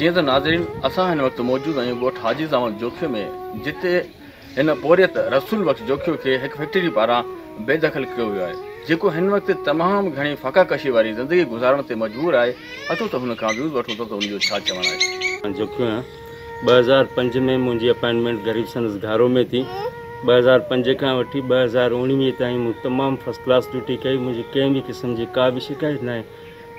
جيئن ته ناظرين اسان هن وقت موجود آهيون ڳوٺ حاجي زمان جوکيو ۾ جتي هن پورهيت رسول بخش جوکيو کي هڪ فيڪٽري پاران بي دخل ڪيو ويو آهي جيڪو هن وقت تمام گهڻي فاقا ڪشي واري زندگي گذارڻ تي مجبور آهي. اچو ته هن کان ويوز وٺون ٿا ته ان جو ڇا چوڻ آهي. جوکيو آهيان. 2005 ۾ منهنجي اپائنٽمينٽ غريب سنس گهارو ۾ ٿي. 2005 کان وٺي 2019 تائين مون تمام فرسٽ ڪلاس ڊيوٽي ڪئي. منهنجي ڪنهن به قسم جي ڪا به شڪايت ناهي.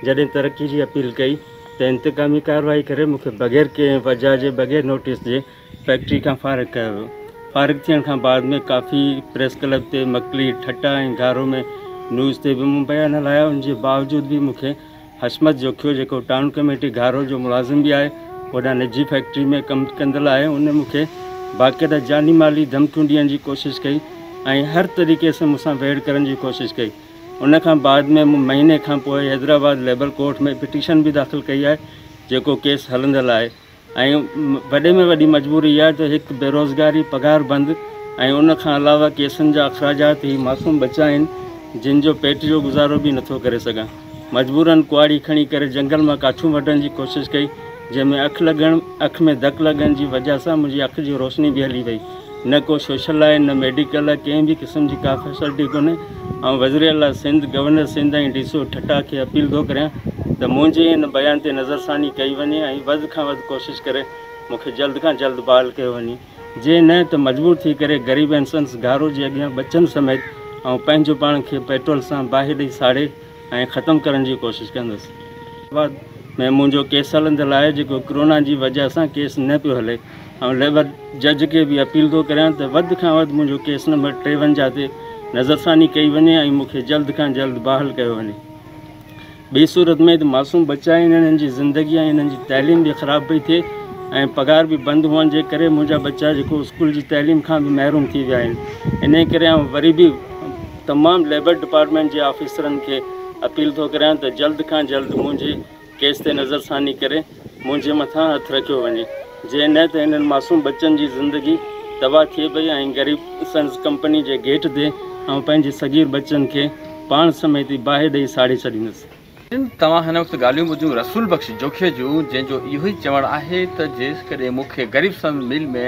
جڏهن ترقي جي اپيل ڪئي ته انتقامي ڪارروائي ڪري مون کي بغير ڪنهن وجهه جي بغير نوٽيس جي فيڪٽري کان فارغ ڪيو ويو. فارغ ٿيڻ کان بعد ۾ ڪافي پريس ڪلب تي مڪلي، ٺٽا ۽ گهارو ۾ نيوز تي به مون بيان هلايا. ان جي باوجود به مون کي حشمت جوکيو جيڪو ٽائون ڪميٽي گهارو جو ملازم به آهي، هوڏانهن نجي فيڪٽري ۾ ڪم ڪندل آهي، ان مون کي باقاعده جاني مالي ڌمڪيون ڏيڻ جي ڪوشش ڪئي ۽ هر طريقي سان مون سان ويڙهه ڪرڻ جي ڪوشش ڪئي. ان کان بعد ۾ مون مهيني کان پوء حيدرآباد ليبر ڪورٽ ۾ پٽيشن به داخل ڪئي آهي جيڪو ڪيس هلندل آهي ۽ وڏي ۾ وڏي مجبوري اها آهي ته هڪ بيروزگاري، پگهار بند ۽ ان کان علاوه ڪيسن جا اخراجات، هي معصوم ٻچا آهن جن جو پيٽ جو گذارو به نٿو ڪري سگهان. مجبورن ڪهاڙي کڻي ڪري جنگل مان ڪاٺيون وڍڻ جي ڪوشش ڪئي جنهن ۾ اک لڳڻ اک ۾ ڌڪ لڳڻ جي وجهه سان منهنجي اک جي روشني به هلي وئي. نه ڪو سوشل آهي نه ميڊيڪل آهي ڪنهن به قسم جي ڪا فيسلٽي ڪونهي. آئون وزير اعليٰ Sindh, governor Sindh ۽ D C O Thatta کي اپيل ٿو ڪريان ته منهنجي ان بيان تي نظرثاني ڪئي وڃي ۽ وڌ کان وڌ ڪوشش ڪري مون کي جلد کان جلد بحال ڪيو وڃي جي نه ته مجبور ٿي ڪري غريب اينڊ سنس گهارو جي اڳيان ٻچن سميت آئون پنهنجو پاڻ کي پيٽرول سان باهه ڏئي ساڙي ۽ ختم ڪرڻ جي ڪوشش ڪندس. آباد ۾ منهنجو ڪيس هلندل آهي جيڪو ڪرونا جي وجهه سان ڪيس نه پيو هلي. آئون ليبر جج کي به اپيل ٿو ڪريان ته وڌ کان وڌ منهنجو ڪيس نمبر 53 تي نظرثاني ڪئي وڃي ۽ مون کي جلد کان جلد بحال ڪيو وڃي. ٻي صورت ۾ ته معصوم ٻچا آهن انهن جي زندگي ۽ انهن جي تعليم به خراب پئي ٿئي ۽ پگهار به بند هئڻ جي ڪري منهنجا ٻچا جيڪو اسڪول جي تعليم کان به محروم ٿي ويا آهن انهي ڪري آئون وري به تمام ليبر ڊپارٽمينٽ جي آفيسرن کي اپيل ٿو ڪريان ته جلد کان جلد منهنجي ڪيس تي نظرثاني ڪري منهنجي مٿان هٿ رکيو وڃي جي نه ته هنن معصوم ٻچن جي زندگي تباهه ٿئي پئي ۽ غريب سنز ڪمپني جي گيٽ تي آئون پنهنجي صغير ٻچن کي پاڻ سميت ئي باهه ڏئي ساڙي ڇڏيندس. توهان هن وقت ڳالهيون ٻڌيون رسول بخش جوکيي جون جنهن جو اهو ئي چوڻ آهي ته جيڪڏهن مون کي غريب سنز مل ۾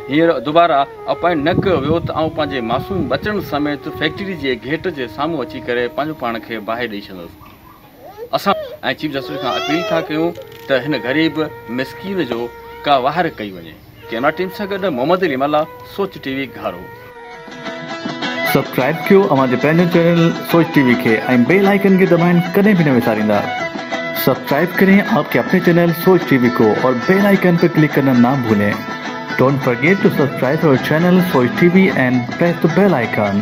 هينئر دوباره اپائنٽ نه ڪيو ويو ته آئون پنهنجي معصوم ٻچڙن سميت فيڪٽري جي گيٽ جي سامهون اچي ڪري پنهنجو پاڻ کي باهه ڏئي ڇڏندس. اسان ۽ چيف جسٽس کان اپيل ٿا ڪيون ته هن غريب مسڪين جو ڪا واهر ڪئي وڃي. ڪيمرا ٽيم سان گڏ محمد علي ملاح، سوچ ٽي وي، گهارو. سبسڪرائب ڪيو اوهان جي پنهنجو چينل سوچ ٽي وي کي ۽ بيل آئيڪن کي دٻائڻ ڪڏهن به نه وساريندا. سبسڪرائب ڪرين آپ ڪي اپني چينل سوچ ٽي وي ڪو اور بيل آئيڪن پر ڪلڪ ڪرنا نا ڀولين. Don't forget to subscribe our channel Soch T V and press the bell icon.